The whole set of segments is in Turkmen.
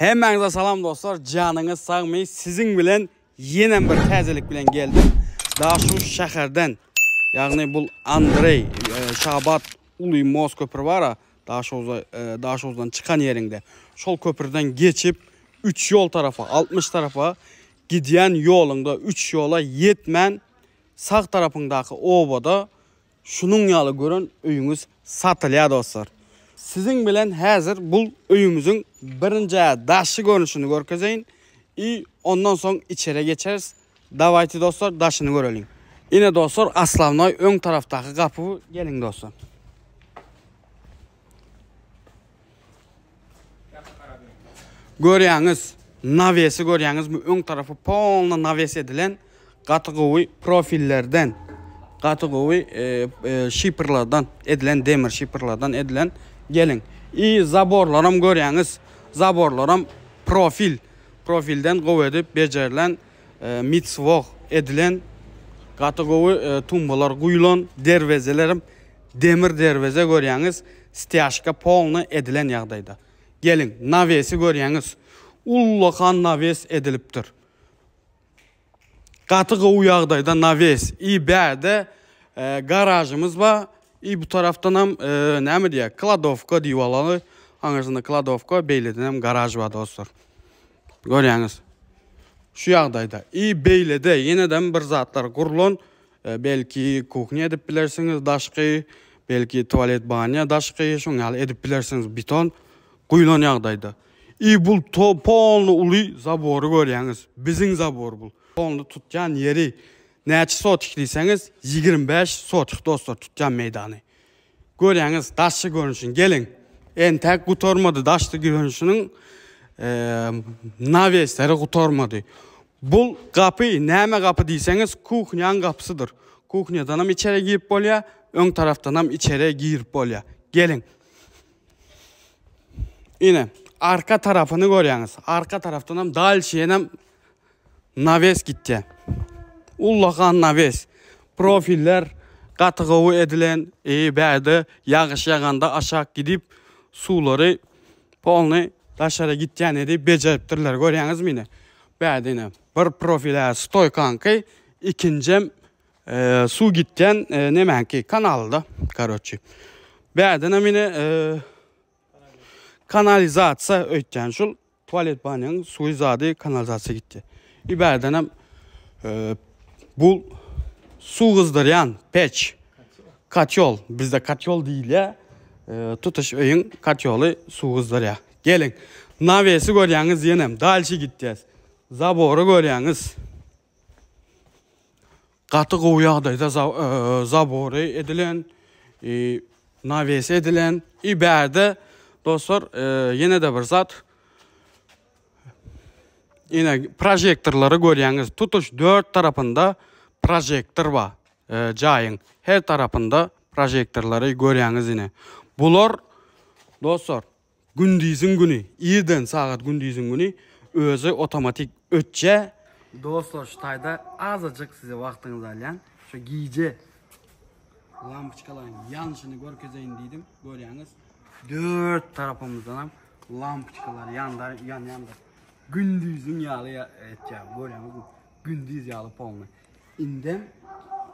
Hemmäňize salam dostlar janyňyz sagmy siziň bilen ýenem bir täzelik bilen geldim Daşoguz şäherden ýagny bul Andreý Şabat uly most köpri bara Daşoguza Daşoguzdan çykan ýeriňde şol köprüden geçip üç ýol tarapa 60 tarapa gidýän ýoluňda üç ýola ýetmän sag tarapyňdaky obada Şunuň ýaly gören öýüňiz satylýar dostlar. Siziň bilen häzir bul öýümiziň birinjä daşy görnüşini görkezeýin i ondan soň içere geçeris. Dawayte dostlar daşyny göreliň. Ine dostlar aslawnoý öň tarapdaky gapy bu geliň dostlar. Görýäňiz, nawesi görýäňizmi? Öň tarapy polny nawes edilen gaty gowy profillerden, gaty gowy e, e, şiprlerden edilen, demir şiprlerden edilen. Geliň. I zaborlaram görýäňiz. Zaborlaram profil. Profilden gowy edip bejerilen, e, mitswog edilen gaty gowy e, tumbalar guýulan, derwezelerim Demir derweze görýäňiz, stýažka polny edilen ýagdaýda. Geliň, nawesi görýäňiz. Ullakan nawes edilipdir. Gaty gowy ýagdaýda nawes. I bärde garažymyz bar. I bu tarapdanam näme diýýär, kladowka diýip alaly. Aňyrsynda kladowka, beýledenem garaž bar dostlar. Görýäňiz. Şu ýagdaýda. I beýlede ýenedem bir zatlar gurlan. Belki kuhnýa edip bilersiňiz daşky, belki tualet banýa daşky şoň ýaly edip bilersiňiz beton guýlan ýagdaýda. I bul to polny uly zabory görýäňiz. Biziň zabor bul. Polny tutýan ýeri näçe sotih diýseňiz 25 sotih dostlar tutýan meýdany. Görýäňiz daşky görnüşini. Geliň. Entäk gutarmady daşky görnüşiniň nawesleri gutarmady. Bul gapy näme gapy diýseňiz kuhnýaň gapysydyr. Kuhnýadanam içeri girip bolýar, öň tarapdanam içeri girip bolýar. Geliň. Ine, arka tarapyny görýäňiz. Arka tarapdanam dalşi ýenem Nawes gitýär. Ullakan nawes. Profiller gaty gowy edilen. E, bärde ýagyş ýaganda aşak gidip suwlary polny daşara gitýän edip bejeripdirler. Görýäňizmi ine? Bärde ine bir profil stoýkaňky, ikinjem e, suw gitýän e, nemäňki kanalda, karoçi. Bärdenem ine e, kanalizasiýa öýtýän şul. Tualet banýaň suwy zady kanalizasiýa gitdi. I bärdenem e, bu suw gyzdyrýan peç. Katýol. Bizde katýol diýilýär. E, tutuş öýüň katýoly suw gyzdyrýar. Geliň. Nawesi görýäňiz ýenem. Dalşi gitýäs. Zabory görýäňiz. Gaty gowy ýagdaýda zabory edilen, nawesi edilen. I bärde dostlar ýene-de bir zat. Ine projektorlary görýäňiz. Tutuş dört tarapynda projektor bar. Jaýyň her tarapynda projektorlary görýäňiz ine. Bular dostlar Gündiziň güni, irden sagat gündiziň güni özi otomatik ötje. Dostlar şu taýda azajyk size wagtyňyzy alýan. Şu gije lampoçkalaryň ýanyşyny görkezeýin diýdim. Görýäňiz. Dört tarapymyzdan hem lampoçkalar ýanda ýanýandyr. Gündiziň ýaly etýär. Görýäňizmi? Gündiz ýaly polny. Indem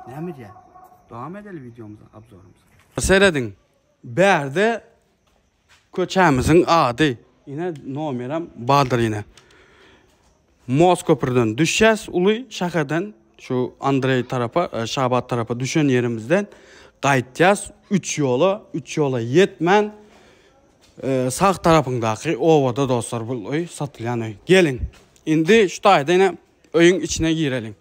näme diýýär? Dowam edeli wideomyza, obzorymyza. Serediň. Bärde Köçämiziň ady ine nomerem bardyr ine. Most köprüden düşýäs uly şäherden şu Andreý tarapa e, Şabat tarapa düşen ýerimizden gaýtýas üç ýola üç ýola ýetmän e, sag tarapyňdaky obada dostlar bu öý satylýan öý. Geliň. Indi şu taýda ine öýüň içine gireliň.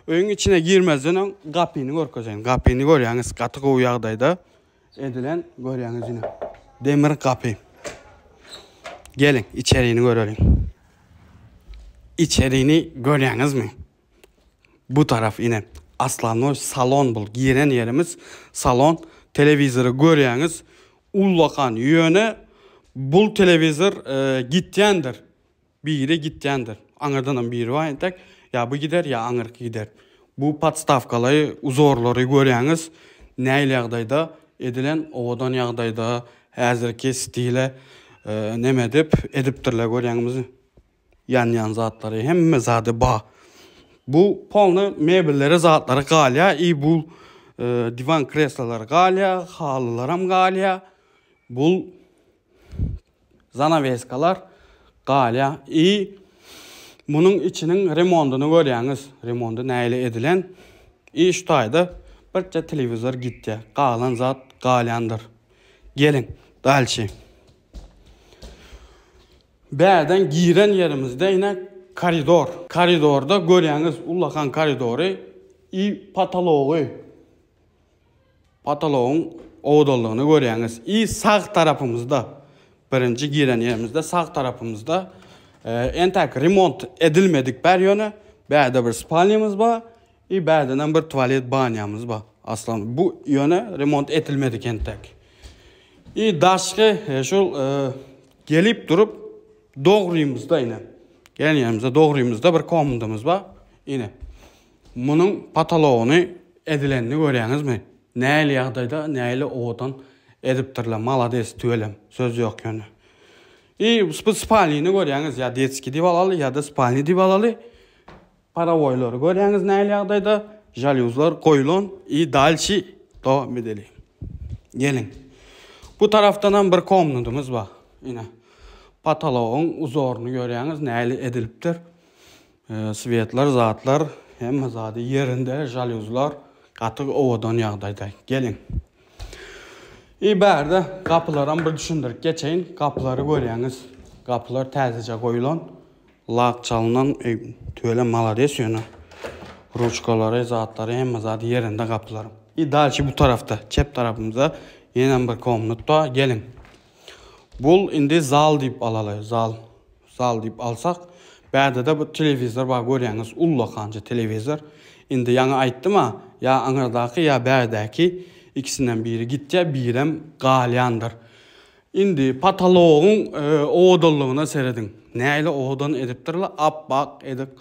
Öýüň içine girmezden öň gapyny görkezeýin. Gapyny görýäňiz gaty gowy ýagdaýda. Edilen görýäňiz ine. Demir gapy. Geliň, içerini göreliň. Içerini görýäňizmi? Bu taraf ine. Aslannoý salon bul. Giren ýerimiz salon. Telewizory görýäňiz. Ullakan ýöne bul telewizor e, gitýändir. Biri gitýändir. Aňyrdanam biri bar entek. Ýa bu gider, ýa aňyrky gider. Bu podstawkalary, uzorlary görýäňiz, nähili ýagdaýda edilen, owadan ýagdaýda, häzirki stile neme edip, edipdirler görýäňizmi? Ýanýan zatlary hemme zady ba. Bu polny mebelleri zatlary galýa i bu diwan kreslolar galýa, halylaram galýa. Bul zanaweskalar galýa i munuň içiniň remondyny görýäňiz. Remondy nähili edilen. I şu taýda birje telewizor gitýä. Galan zat galýandyr. Geliň, dalşi. Bärden giren ýerimizde ine koridor. Koridorda görýäňiz ullakan koridory i potology. Potologyň owadanlygyny görýäňiz. I sag tarapymyzda birinji giren ýerimizde sag tarapymyzda entäk remont edilmedik bär ýöne bärde bir spalnýamyz bar i bärdenem bir tualet banýamyz bar. Aslan bu ýöne remont edilmedik entäk. I daşky şul Gelip durup dogrymyzda ine. Gelen ýerimizde dogrymyzda bir komnadamyz bar. Ine. Munuň patologyny edilenini görýäňizmi? Nähili ýagdaýda, nähili owadan edipdirler. Malades tüwelem. Söz ýok ýöne. I bu spalnyny görýäňiz, ýa detskiý diýip alaly, ýa-da spalny diýip alaly. Parawoýlary görýäňiz nähili ýagdaýda, žalýuzlar goýulan i dalşi dowam edeli. Geliň. Bu tarapdanam bir komnadymyz bar. Ine. Patologyň uzoryny görýäňiz nähili edilipdir. Swetler, zatlar, hemme zady ýerinde, žalýuzlar gaty owadan ýagdaýda. Geliň. I bärde gapylaram bir düşündirip geçeýin. Gapylary görýäňiz. Gapylar täzeje goýulan. Lak çalynan öý tüweleme malades ýöne ruçkalary zatlary hemme zady ýerinde gapylaryň. I dalşi bu tarapda çep tarapymyzda ýenem bir komnat bar geliň. Bul indi zal diýip alaly zal zal diýip alsak bärdede bu telewizor bar görýäňiz ullakanja telewizor. Indi ýaňy aýtdym-a ýa aňyrdaky ýa bärdäki ikisinden biri gitýär birem galýandyr. Indi patalogyň owadanlygyna serediň. Nähili owadan edipdirler, ap-ak edip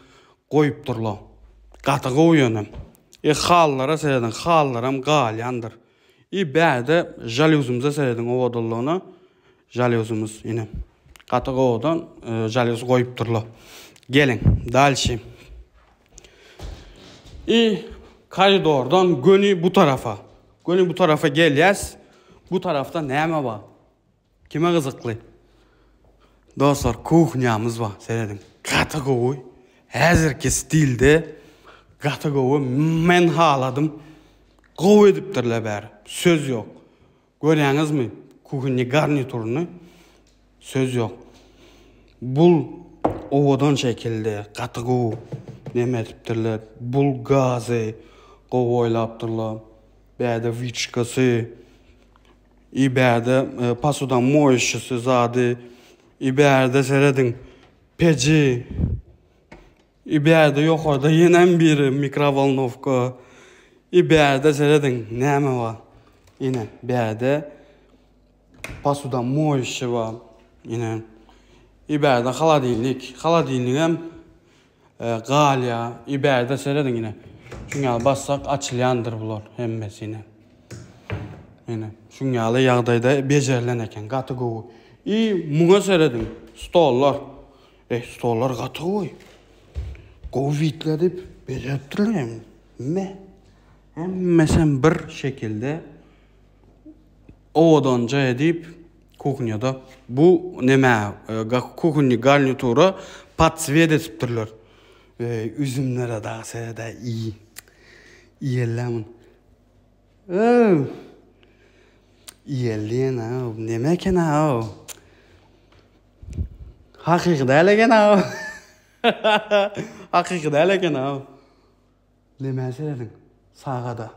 goýupdyrlar. Gaty gowy ýöne. E halylara serediň, halylaram galýandyr. I bärde žalýuzymyza serediň owadanlygyna. Žalýuzymyz ine. Gaty owadan žalýuz goýupdyrlar. Geliň, dalşi. I koridordan göni bu tarapa. Göni bu tarapa gelýäs. Bu tarapda näme bar? Kime gyzykly? Dostlar, kuhnýamyz bar. Serediň. Gaty gowy. Häzirki stilde gaty gowy. Men haladym. Gowy edipdirler bäri. Söz ýok. Görýäňizmi kuhinýa garnituryny? Söz ýok. Bul owadan şekilde gaty gowy neme edipdirler. Bul gazy gowy oýlapdyrlar. Bäde wyçkasy i bärde posuda moýuşysy zady i bärde serediň peji I bärde ýokarda ýenem bir mikrowolnowka. I bärde serediň näme bar. Ine bärde posuda moýuşy bar. Ine. I bärde holodilnik. Holodilnigem galýar. I bärde serediň ine. Şuň ýaly bassak açylýandyr bular hemmesi ine. Ine şuň ýaly ýagdaýda bejerilen eken. Gaty gowy. I muňa serediň. Stollar. Eý stollar gaty gowy. Gowy widler diýip bejeripdirler hem. Me. Hemmesem bir şekilde owadanja edip kuhnýada bu neme kuhnýa garnitura podswet edipdirler. Eý üzümlere dagy seredä iý. Iýeli muny. Öw. Iýeli diýen-ä neme eken-ä. Hakyky däl eken-aw. Hakyky däl eken-aw. Nämä serediň? Sagada.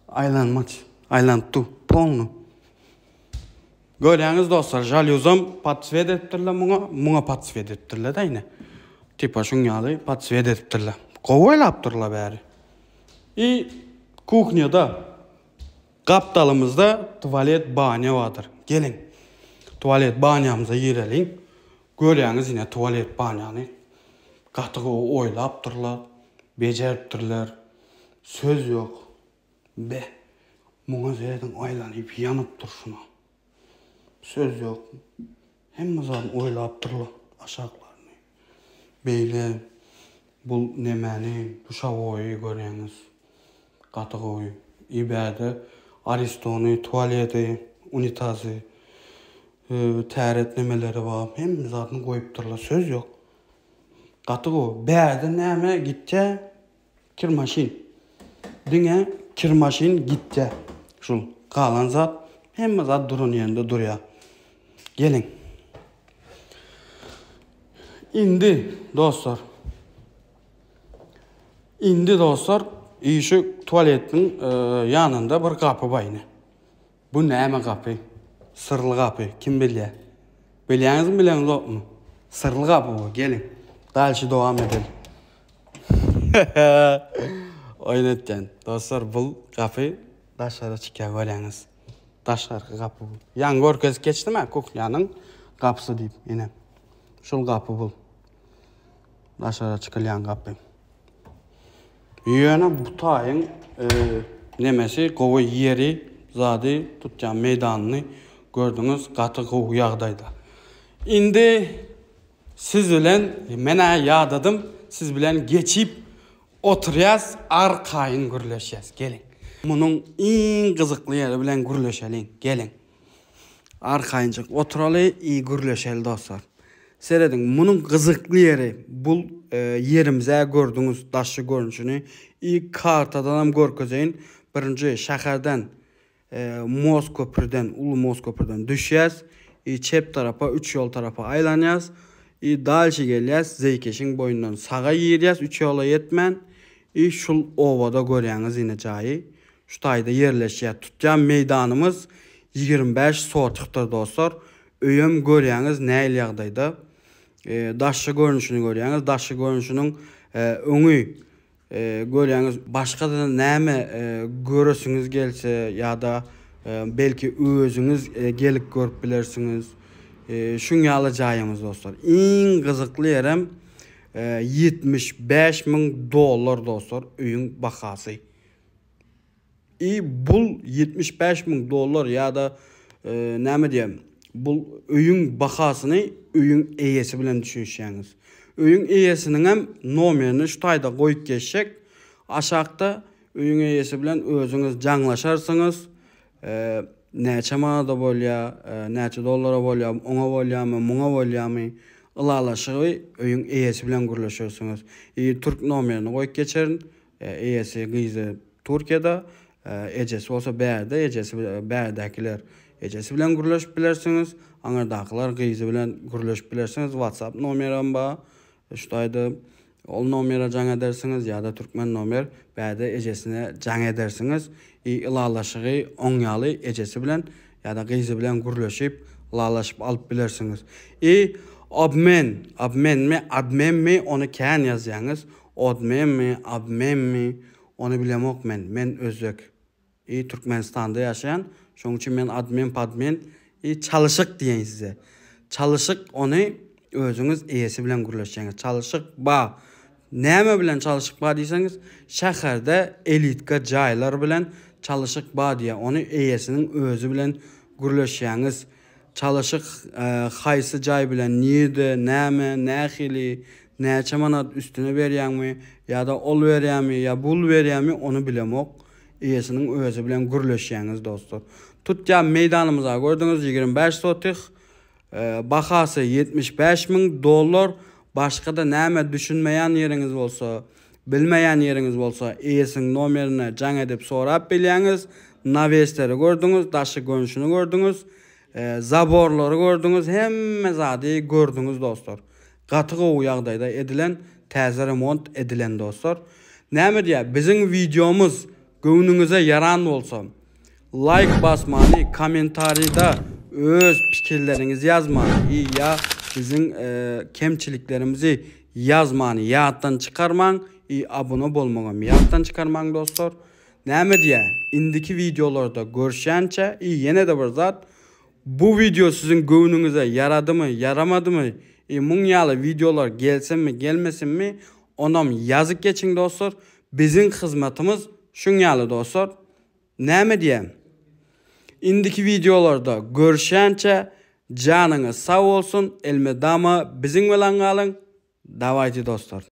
Aýlanmaç. Aýlanyp dur. Polny. Görýäňiz dostlar, žalýuzam podswet edipdirler muňa, muňa podswet edipdirler-de ine. Tipa şuň ýaly podswet edipdirler. Gowy oýlapdyrlar bäri. I kuhnýada Gapdalymyzda tualet banýa bardyr. Geliň, tualet banýamyza gireliň. Görýäňiz ine tualet banýany. Gaty gowy oýlapdyrlar, bejeripdirler. Söz ýok. Be, muňa serediň aýlanyp ýanyp durşuna. Söz ýok. Hemme zadyny oýlapdyrlar aşaklaryny. Beýle bul nemäni duşawoýy görýäňiz. Gaty gowy. I bärde aristony, tualeti, unitazy, täret nemeleri bar. Hemme zadyny goýupdyrlar. Söz ýok. Gaty gowy. Bärde näme gitýä? Kir maşyn. Diňe kir maşyn gitýä. Şul galan zat hemme zat duran ýerinde durýa. Geliň. Indi dostlar. Indi dostlar, şu tualetiň ýanynda bir gapy bar ine. Bu näme gapy? Syrly gapy. Kim bilýär? Bilýäňizmi, bileňizokmy? Syrly gapy bu. Geliň. Dalşy dowam edeli. Oýun etýän. Dostlar, bu gapy daşara çykýar görýäňiz. Daşarky gapy bu. Ýaňy görkezip geçdim-ä, kuhnýanyň gapysy diýip. Ine. Şul gapy bu. Daşara çykylýan gapy. Ýöne bu taýyň nemesi gowy ýeri zady tutýan meýdanyny gördüňiz gaty gowy ýagdaýda. Indi siz bilen men-ä ýadadym siz bilen geçip oturýas arkaýyn gürleşýäs geliň. Munuň iň gyzykly ýeri bilen gürleşeliň geliň. Arkaýynjyk oturaly i gürleşeli dostlar. Serediň munuň gyzykly ýeri bul ýerimizä gördüňiz daşy görnüşini i kartadanam görkezeýin birinji şäherden most köprüden uly most köprüden düşýäs i çep tarapa üç ýol tarapa aýlanýas i dalşi gelýäs zeýkeşiň boýundan saga girýäs üç ýola ýetmän i şul obada görýäňiz ine jaýy Şu taýda ýerleşýär. Tutýan meýdanymyz 25 sotykdyr dostlar. Öýem görýäňiz nähili ýagdaýda. Daşky görnüşini görýäňiz. Daşky görnüşiniň öňi görýäňiz. Başga-da näme göresiňiz gelse ýa-da belki özüňiz gelip görüp bilersiňiz. Şuň ýaly jaýymyz dostlar. Iň gyzykly ýerem 75 müň dollar dostlar öýüň bahasy. I bul 75 müň dollar ýa-da näme diýem, bul öýüň bahasyny öýüň eýesi bilen düşünişýäňiz. Öýüň eýesiniňem nomerini şu taýda goýup geçjek. Aşakda öýüň eýesi bilen özüňiz jaňlaşarsyňyz. Näçe manada bolýa, näçe dollara bolýa, oňa bolýamy, muňa bolýamy, ylalaşygy öýüň eýesi bilen gürleşersiňiz. I türk nomerini goýup geçerin. Eýesi gyzy Türkiýede, ejesi bolsa bärde, ejesi bärdäkiler ejesi bilen gürleşip bilersiňiz, aňyrdakylar gyzy bilen gürleşip bilersiňiz, WhatsApp nomerem bar, şu taýda ol nomere jaň edersiňiz ýa-da türkmen nomer bärde ejesine jaň edersiňiz i ylalaşygy oň ýaly ejesi bilen ýa-da gyzy bilen gürleşip ylalaşyp alyp bilersiňiz. I obmen, obmenmi, admenmi ony kän ýazýaňyz, Odmenmi, abmenmi, ony bilemok men. Men özbek. I Türkmenistanda ýaşaýan. Şonuň üçin men admen, padmen i çalyşyk diýeýin size. Çalyşyk ony özüňiz eýesi bilen gürleşýäňiz. Çalyşyk ba. Näme bilen çalyşyk ba diýseňiz, şäherde elitka jaýlar bilen çalyşyk ba diýýär. Ony eýesiniň özi bilen gürleşýäňiz. Çalyşyk haýsy jaý bilen nirde, näme, nähili, näçe manat üstüne berýäňmi, ýa-da ol berýämi, ýa bul berýämi ony bilemok. Eýesiniň özi bilen gürleşýäňiz dostlar. Tutýan meýdanymyza gördüňiz 25 sotih, bahasy 75 müň dollar. Başga-da näme düşünmeýän ýeriňiz bolsa, bilmeýän ýeriňiz bolsa eýesiniň nomerine jaň edip sorap bilýäňiz. Nawesleri gördüňiz, daşy görnüşini gördüňiz, zaborlary gördüňiz, hemme zady gördüňiz dostlar. Gaty gowy ýagdaýda edilen, täze remont edilen dostlar. Näme diýýär, biziň wideomyz göwnüňize ýaran bolsa, Laýk basmany, kommentariýda öz pikirleriňizi ýazmany i ýa biziň kemçiliklerimizi ýazmany ýatdan çykarmaň i abuna bolmagam ýatdan çykarmaň dostlar. Näme diýä indiki wideolarda görüşýänçä i ýene-de bir zat bu wideo siziň göwnüňize ýaradymy ýaramadymy i muň ýaly wideolar gelsinmi gelmesinmi onam ýazyp geçiň dostlar biziň hyzmatymyz şuň ýaly dostlar. Näme diýem. Indiki wideolarda görüşýänçä janyňyz sag bolsun elmydama biziň bilen galyň. Dawayçy dostlar.